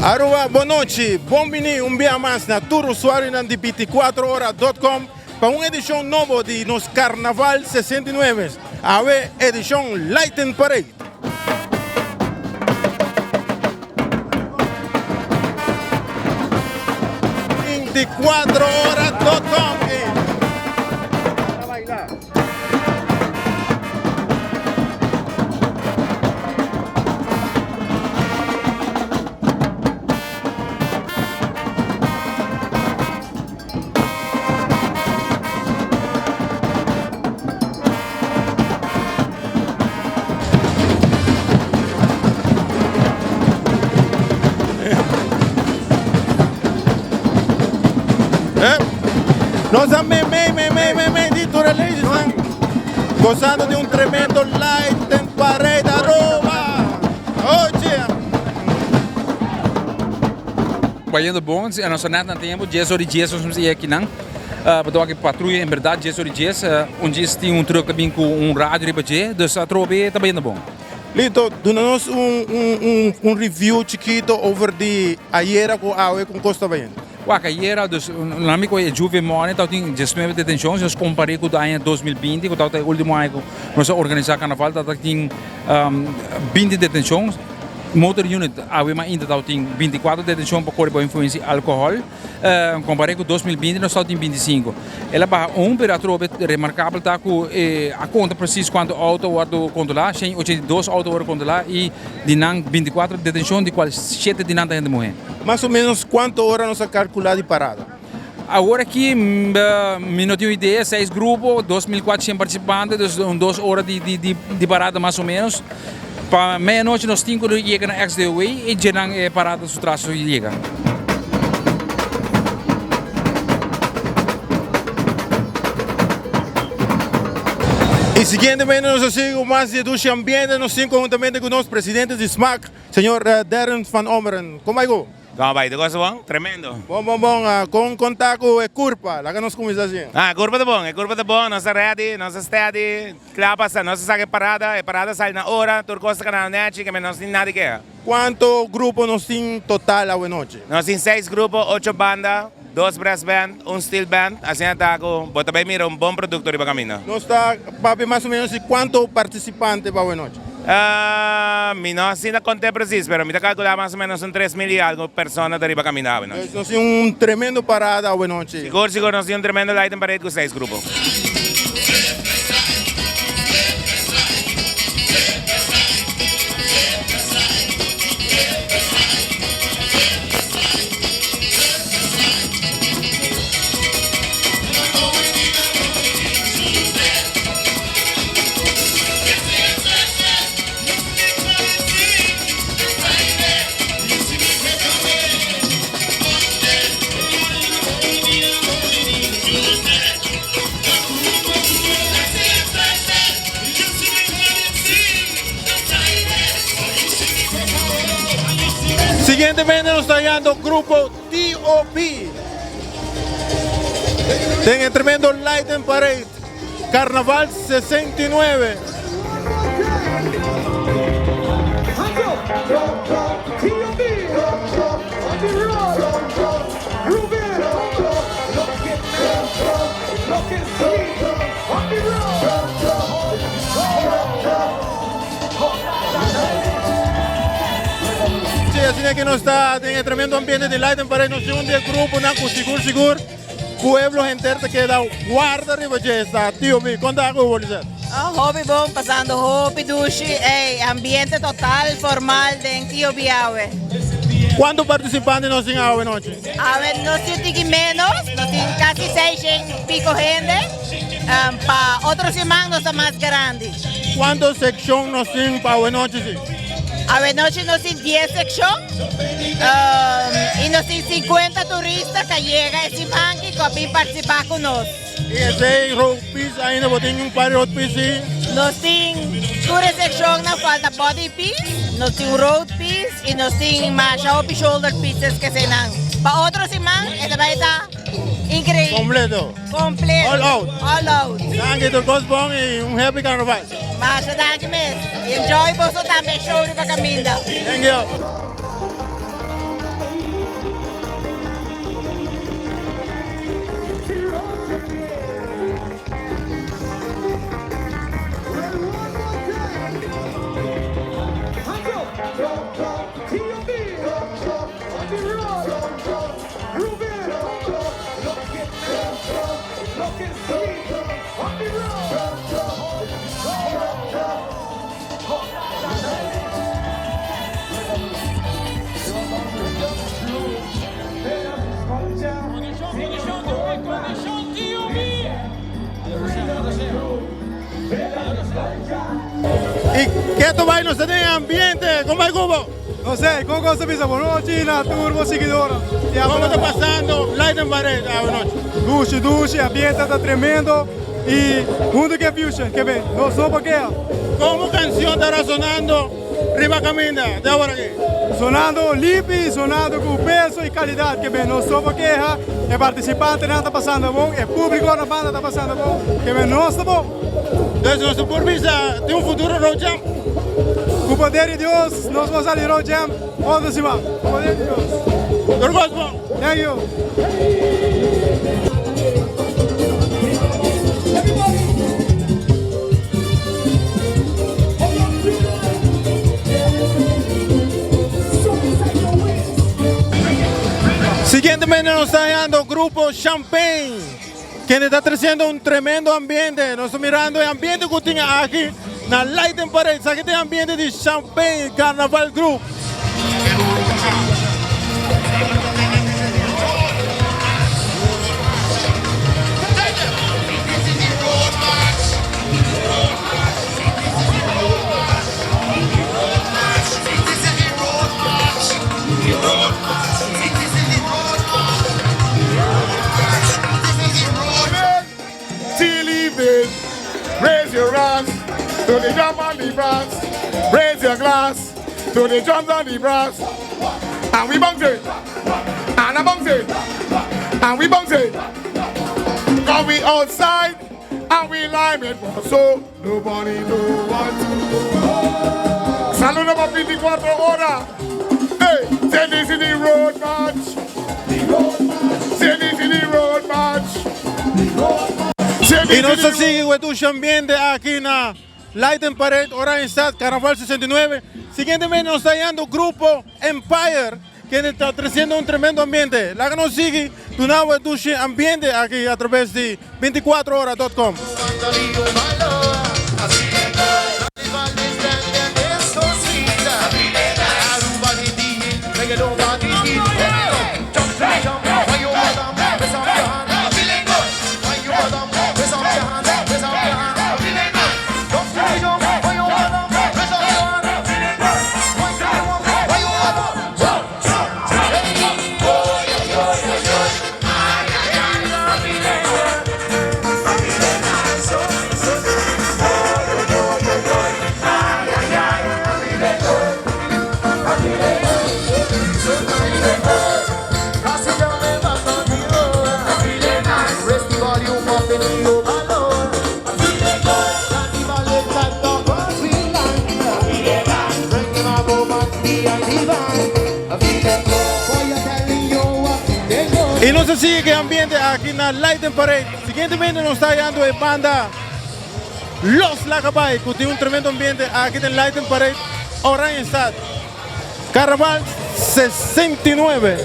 Aruba, bon nochi, bon bini un bia mas na tur usuarionan di binticuatro ora dot com pa un edicion nobo di nos Carnaval 69, awe edicion Lighting Parade. 24ora.com Nos a me me me me me me di tur e ladiesnan gozando di un tremendo light and parade Aruba. Oye. Bayendo bon, si nos a net na tempo, dies ora y dies nos mester yega akinan. Pasobra aki patruya en berdad dies ora y dies, un djis tin un truck ta bin cu un radio riba dje, dus atrobe ta bayendo bon. Lito, duna nos un un un review chikito over di ayera cu awe con cos ta bayendo. Wak, ayera, dus nan mi cu e Juve Morning tabatin diesnuebe detencion, si nos compare cu aña 2020 cu tabata e ultimo aña cu nos a organisa carnaval tabatin binti detencion. Motor Unit awe mainta tabatin binticuatro detencion pa core bo influencia di alcohol, compare cu 2020 nos tabatin binticinco. El a baha un, pero atrobe remarcabel ta cu a conta precies cuanto auto a wordo controla, 182 auto a wordo controla y di nan binticuatro detencion di cual shete di nan ta hende muhe. Mas o menos cuanto ora nos a calcula di parada? Awor aki mi no tin un idea, seis grupo, 2400 participante, dus un dos ora di parada mas o menos. Pa medianochi nos tin ku yega na XDOW i djenan e parada su traso yega. I siguientemente nos a sigui ku mas di e dushi ambiente, nos tin konhuntamente ku nos presidente di smaak, señor Darren van Ommeren. Kon bai ku? Kon bai? Tur kos bon? Tremendo. Bon, bon, bon. Kon kon ta ku e kurpa? Laga nos kuminsá así. Ah, e kurpa ta bon, e kurpa ta bon. Nos ta ready, nos ta steady. Kla pasa, nos a saka e parada, e parada sali na ora, tur kos ta kanando nechi, ke nos no tin nada di keha. Kuanto grupo nos tin total awenochi? Nos tin seis grupo, ocho banda, dos brass band, un steel band, asina ta ku bo ta bai mira un bon produkto riba kaminda. Nos ta papia mas o menos di kuanto partisipante pa awenochi? Mi no asina konté presis, pero mi ta kalkulá mas o menos un 3000 i algu persona ta riba kaminda awenochi. Nos tin un tremendo parada awenochi. Sigur, sigur, nos tin un tremendo lighting parade ku seis grupo. Siguientemente nos ta hallando grupo TOP den e tremendo Light and Parade Carnaval 69. Sí, asina que nos ta den e tremendo ambiente di Light and Parade. Nos tin un di e gruponan cu sigur sigur pueblo henter ta keda guarda riba dje. Esta Tio Mi, con ta cu bo, Lisette? Oh, hopi bon, pasando hopi dushi. Ey, ambiente total formal den Tio Bi awe. Cuanto participante nos tin awe nochi? Awe nos tin tiki menos, nos tin casi 600 pico hende. Pa otro siman nos ta mas grandi. Cuanto seccion nos tin pa awe nochi si? Awe nochi nos tin 10 seccion y nos tin 50 turista ca yega e siman ki cu a bin participa cu nos. Y esey road piece ainda bo tin un par di road piece si? Nos tin tur e seccionnan falta body piece, nos tin road piece y nos tin masha hopi shoulder pieces keseynan. Pa otro siman e ta bay ta increíble. Completo. Completo. All out. All out. Danki tur kos bon y un happy carnaval. Masha danki mes. Enjoy boso tambe show riba caminda. Thank you. Y keto bai nos ta den ambiente, con bai cubo? No sé, con cosa bisa bon nochi na tur bo siguidornan. Como ta pasando Light and Parade awe nochi? Dushi, dushi, ambiente ta tremendo y hunto ke Fusion, ke ben, nos no por keha. Como cancion ta resonando riba caminda de awor aki? Sonando limpi, sonando cu peso y calidad, ke ben, nos no por keha, e participantenan ta pasando bon, e publico na banda ta pasando bon, ke ben, nos ta bon. Entonces nos por bisa tin un futuro Road Jam? Cu poder di Dios nos por sali Road Jam otro siman. Cu poder di Dios. Tur cos bon. Thank you. Siguientemente nos ta hallando grupo Champagne. Kende ta treciendo un tremendo ambiente. Nos ta mirando e ambiente cu tin aki na Light and Parade. Esaki ta e ambiente di Champagne Carnaval Group. Raise your hands to the drum and the brass. Raise your glass to the drums and the brass. And we bounce it. And I bounce it. And we bounce it. Cause we outside and we lime it so nobody know what to do. Salud pa 24 ora. Hey, say this is the road march. Say this is the road march. Say Y this nos is the ta sigui cu e dushi ambiente aki na Light and Parade Oranjestad Carnaval 69. Siguientemente nos ta hallando grupo Empire kende ta treciendo un tremendo ambiente. Laga nos sigui duna bo e dushi ambiente aki a traves di binticuatrohora.com. Y nos ta sigui cu e ambiente aki na Light and Parade. Siguientemente nos ta hallando e banda Los Lacabay cu tin un tremendo ambiente aki den Light and Parade Oranjestad. Carnaval 69.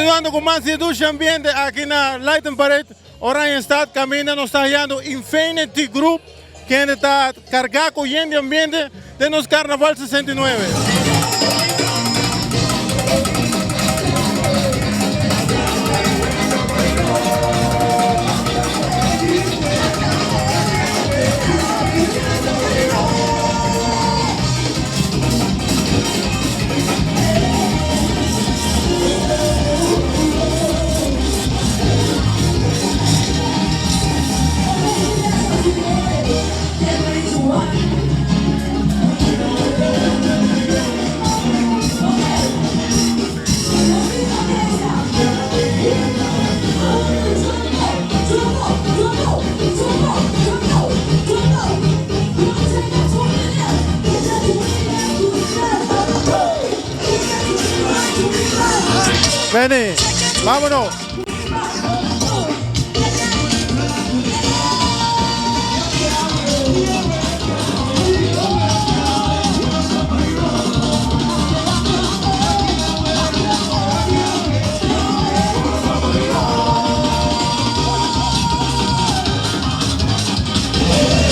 Continuando cu mas di e dushi ambiente aki na Light and Parade Oranjestad caminda nos ta hallando Infinity Group kende ta carga cu yen di ambiente den nos Carnaval 69. Vení, vámonos.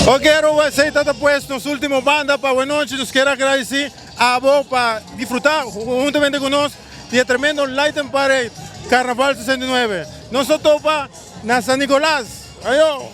Ok, Aruba, esey ta pues nos ultimo banda pa awenochi. Nos kier agradeci abo pa disfruta huntamente cu nos di e tremendo Light and Parade Carnaval 69. Nos ta topa na San Nicolas. Ayo!